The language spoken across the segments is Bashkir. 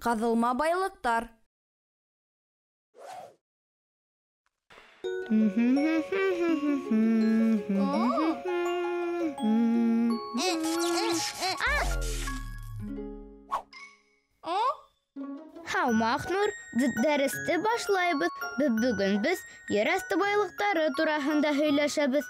Ҡаҙылма байлыҡтар. Һау, Ахнур, дәресте башлайбыҙ. Бөгөн беҙ ер аҫты байлыҡтары тураһында һөйләшәбеҙ.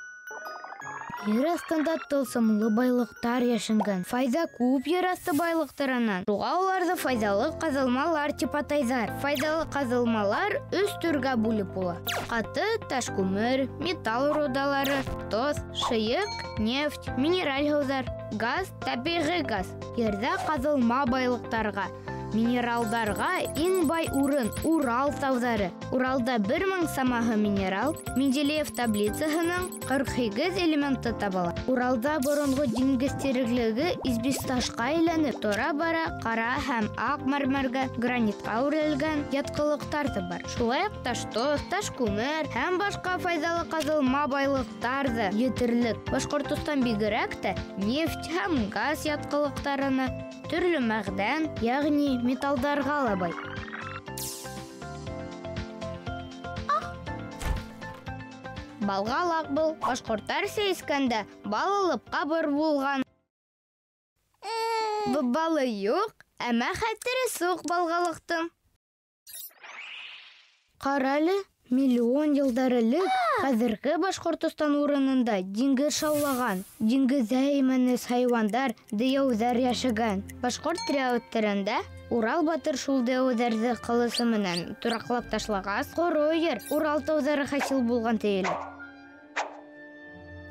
Ер аҫтында тылсымлы байлыҡтар йәшенгән. Файҙа күп ер аҫты байлыҡтарынан. Шуға уларҙы файҙалы ҡаҙылмалар тип атайҙар. Файҙалы ҡаҙылмалар өс төргә бүлеп була. Ҡаты, таш күмер, металл рудалары, тоҙ, шыйыҡ, нефть, минераль һыуҙар, газ, тәбиғи газ. Ерҙә ҡаҙылма байлыҡтарға, минералдарға иң бай урын Урал тауҙары. Уралда 1000 самаһы минерал, Менделеев таблицаһының 48 элементы табыла. Уралда боронғо диңгеҙ тереклеге известашҡа әйләнеп, тора-бара ҡара һәм аҡ мәрмәргә, гранитҡа үрелгән ятҡылыҡтар ҙа бар. Шулай уҡ таш-тоҙ, таш күмер һәм башҡа файҙалы ҡаҙылма байлыҡтар ҙа етерлек. Башҡортостан бигерәк тә нефть һәм газ ятҡылыҡтарына, төрлө мәғдән, йәғни металдарға ла бай. Балғалаҡ был. Башҡорттар сейескәндә бал алып ҡабыр булған. Балы юҡ, әммә хәтере суҡ балғалыҡтың. Ҡара әле, миллион йылдар элек хәҙерге Башҡортостан урынында диңгеҙ шаулаған, диңгеҙҙә имәнес хайуандар, дейәүҙәр йәшәгән. Башҡорт триауттарында Урал батыр шул дейәүҙәрҙе ҡылысы менән тураҡлап ташлағас, ҡоро ер Урал тауҙары хасил булған тейелә.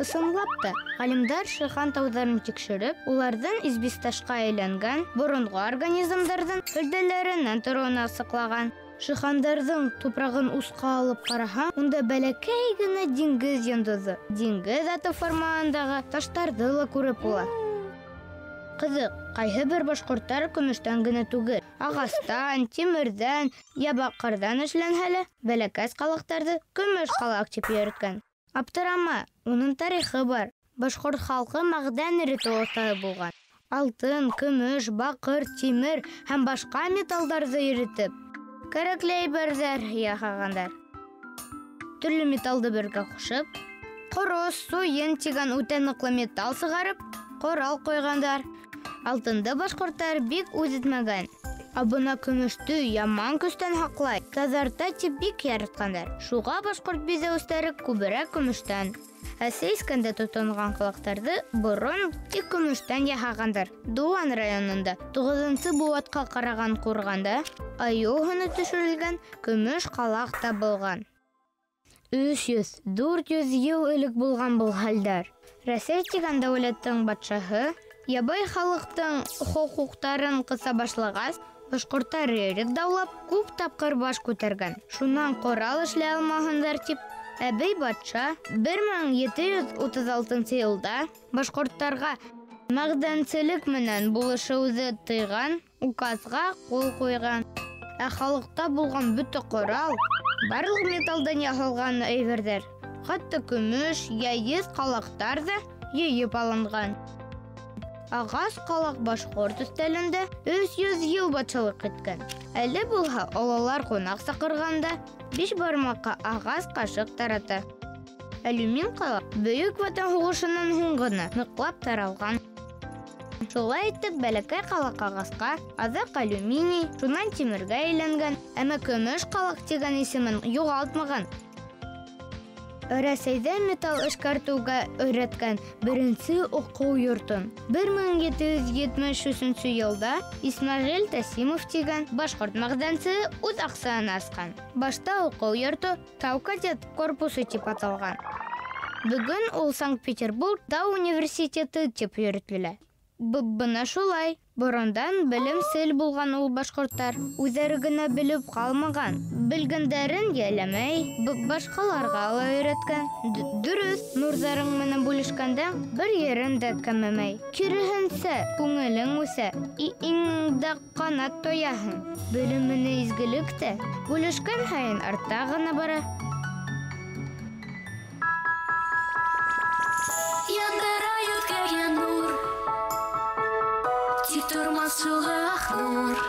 Ысынлап та, ғалимдар Шихан тауҙарын тикшереп, уларҙың известашҡа әйләнгән боронғо организмдарҙың һөлдәләренән тороуын асыҡлаған. Шихандарҙың тупрағын усҡа алып ҡараһаң, унда бәләкәй генә диңгеҙ йондоҙо, диңгеҙ аты формаһындағы таштарҙы ла күреп була. Ҡыҙыҡ, ҡайһы бер башҡорттар көмөштән генә түгел, ағастан, тимерҙән, йә баҡырҙан эшләнһә лә, бәләкәс ҡалаҡтарҙы көмөш ҡалаҡ тип йөрөткән. Аптырама, уның тарихы бар. Башҡорт халҡы мәғдән эретеү оҫтаһы булған. Алтын, көмөш, баҡыр, тимер һәм башҡа металдарҙы иретеп, кәрәкле әйберҙәр яһағандар. Төрлө металды бергә ҡушып, ҡорос, суйын тигән үтә ныҡлы металл сығарып, ҡорал ҡуйғандар. Алтынды башҡорттар бик үҙ итмәгән. Ә бына көмөштө яман көстән һаҡлай, таҙарта тип бик яратҡандар. Шуға башҡорт биҙәүестәре күберәк көмөштән. Ә сейскәндә тотонған ҡалаҡтарҙы борон тик көмөштән яһағандар. Дыуан районында 9-нсы быуатҡа ҡараған ҡурғанда айыу һыны төшөрөлгән көмөш ҡалаҡ табылған. 300-400 йыл элек булған был хәлдәр. Рәсәй тигән дәүләттең батшаһы ябай халыҡтың хоҡуҡтарын ҡыҫа башлағас, башҡорттар ирек даулап күп тапҡыр баш күтәргән. Шунан ҡорал эшләй алмаһындар тип, Әбей батша 1736 йылда башҡорттарға мәғдәнселек менән булышыуҙы тыйған указға ҡул ҡуйған. Ә халыҡта булған бөтә ҡорал, барлыҡ металдан яһалған әйберҙәр, хатта көмөш, йә еҙ ҡалаҡтар ҙа йыйып алынған. Ағас ҡалаҡ башҡорт өҫтәлендә 300 йыл батшалыҡ иткән. Әле булһа, ололар ҡунаҡ саҡырғанда биш бармаҡҡа ағас ҡашыҡ тарата. Алюмин ҡалаҡ Бөйөк Ватан һуғышынан һуң ғына ныҡлап таралған. Шулай итеп, бәләкәй ҡалаҡ ағасҡа, аҙаҡ алюминий, шунан тимергә әйләнгән, әммә көмөш ҡалаҡ тигән исемен юғалтмаған. Рәсәйҙә металл эшкәртеүгә өйрәткән беренсе уҡыу йортон 1773 йылда Исмәғил Тәсимов тигән башҡорт мәғдәнсеһе үҙ аҡсаһына асҡан. Башта уҡыу йорто Тау кадет корпусы тип аталған. Бөгөн ул Санкт-Петербург Тау университеты тип йөрөтөлә. Бына шулай. Борондан белемсел булған ул башҡорттар. Үҙҙәре генә белеп ҡалмаған, белгәндәрен йәлләмәй, башҡаларға ла өйрәткән. Дөрөҫ, нурҙарың менән бүлешкәндә бер ерең дә кәмемәй. Киреһенсә, күңелең үҫә, иңдә ҡанат тояһың. Белем менән изгелек тә бүлешкән һайын арта ғына бара. Яндырай үткәргән нур, тик тормас шул ах нур.